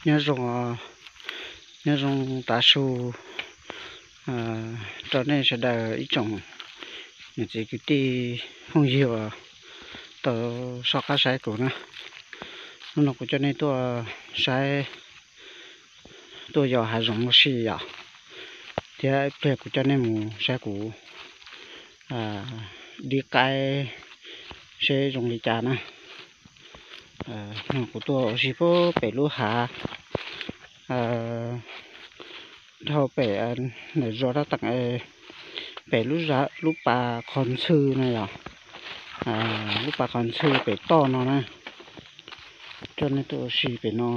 Nyob zoo, nyob zoo tav su rau nej sawv daws ib tsoom niam txiv kwv tij phooj ywg uas tau soj qab saib kuv na. Hnub no kuv coj nej tuaj saib, tuaj yos hav zoov ua si yom, thiab ib pliag kuv coj nej mus saib kuv dib qaib seb zoo li cas na. Kuv tuaj ua si pem lub hav dhau pem ntawm zos Dab Teem, pem lub, lub pas qhov ntxhw no yom, lub pas qhov ntxhw pem toj no na. Coj nej tuaj ua si pem no,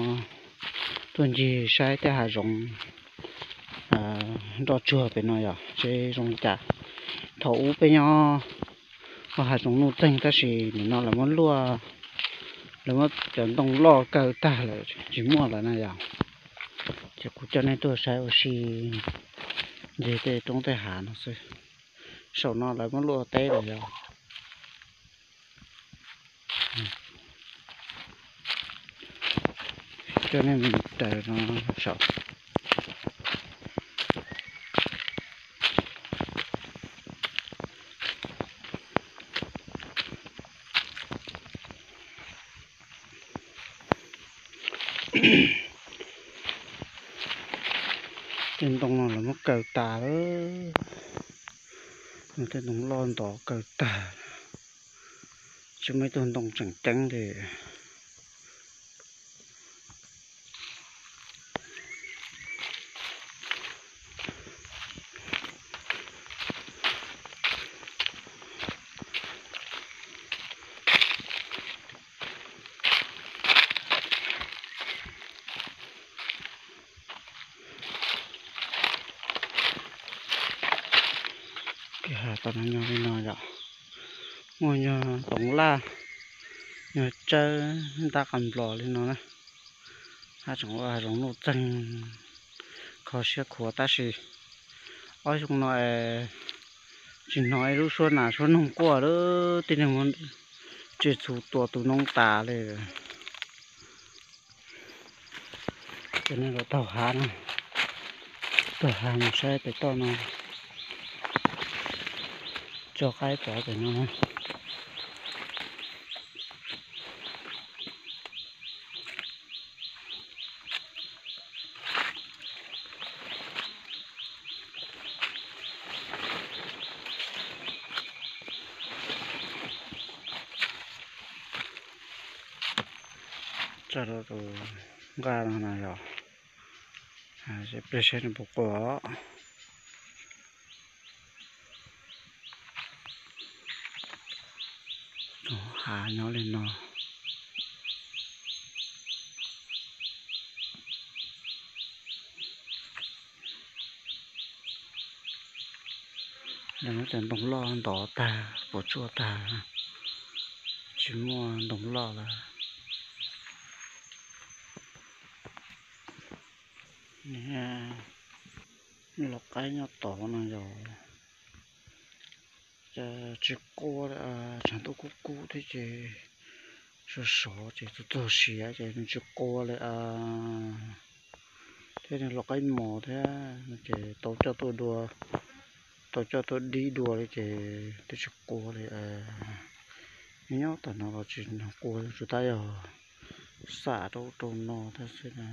tuaj ncig saib tej hav zoov nroj tsuag pem no yom, seb zoo li cas. Thaum ub peb nyob ua hav zoov nuj txeeg tab sis nim no lawv muab luaj, lawv muab cov ntoo loj kaw tag lawm tsis muaj lawm na yom. Ces kuv coj nej tuaj saib ua si ncig tej roob tej hav no xwb. Saum no lawv muab luaj teb lawm yom. Coj nej mus raws no saum. Tej ntoo no lawv muab kaw tas lawm. Tej ntoo loj ntov kaw tag, tsis muaj ib tug ntoo tseem ceeb li. Kev hav tau no nyob li no yom, muaj nyuag toov laj, nyuag tsawb ntab qas nplos li no na. Hab tseem ua hav zoov nuj txeeg kho siab khuav tab sis ob xyoo no tsis hnov ib lub suab nas suab noog quaj lawm, tib neeg muab tsis txhu tua tu noob tas li. Cov neeg los taug hav no, taug hav mus saib pem toj no, tso qaib pov pem no. Tso rau tus nqaj no na yom, pliag saib nws puas quaj. Hav nyob li no. Lawv muab cov ntoo loj ntov tag puas tsuaj tag, tsis muaj ntoo loj lawm. Lau qaib nyob tod no yog tsis quaj li, tshav ntuj kub kub thiab ces sov sov ces txog txog siav ces nws tsis quaj li. Thiab nws lau qaib mos thiab ces tau coj tuaj dua, tau coj tuaj dib dua li ces twb tsis quaj li. Nyob tom no los tsis quaj, tsuas tab yog xam rau ub rau no thiab xwb na.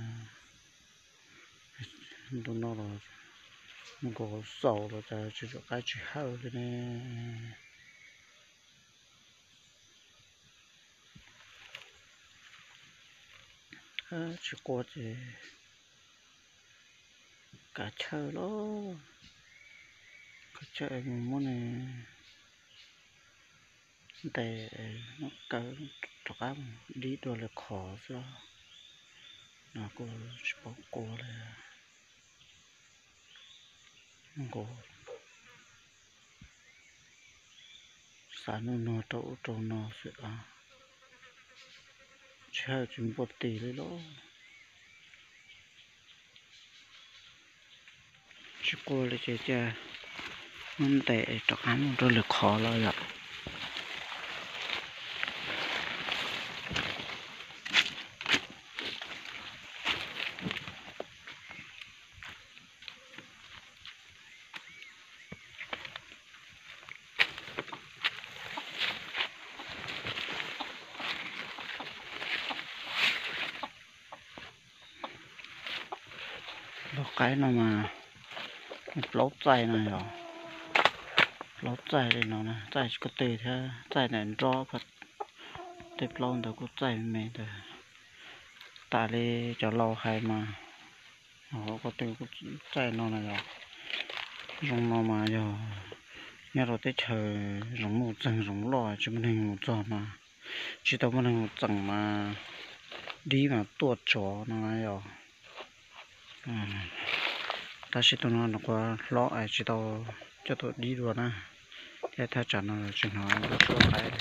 Ntu no los nkaus xaus los cas tsis tsom qaib tsis hawj li ne. Tsis quaj ces kav chawj los, kav chawj mus muab nws ntes, muab kaw rov qab mus dib dua lwm qhov xwb. No kuj tsis paub quaj li. Nkaus xav nuj nuag rau ub rau no xwb, tsis hawj tsis npuaj tis li los. Tsis quaj li ces cia muab ntes rov qab mus rau lwm qhov los yom. Tus qaib no mas plaub txaij no yog, plaub txaij li no na, txaij tsis ko tw thiab, txaij ntawm nrob, tej plaub ntawd kuj txaij me me ntawd. Tas li cov laus hais mas, ko tw kuj txaij no na yog. Zoo no mas yog nyob rau teb chaws zoo mus txeeg zoo loj tsis muaj neeg mus txog mas, tsis tau muaj neeg mus txeem mas dib mas tuaj tsov no yog. Tab sis tus no nws qhuav hlob es tsis tau coj tuaj dib dua na, thiab thaj tsam no tsis hnov lub suab qaib.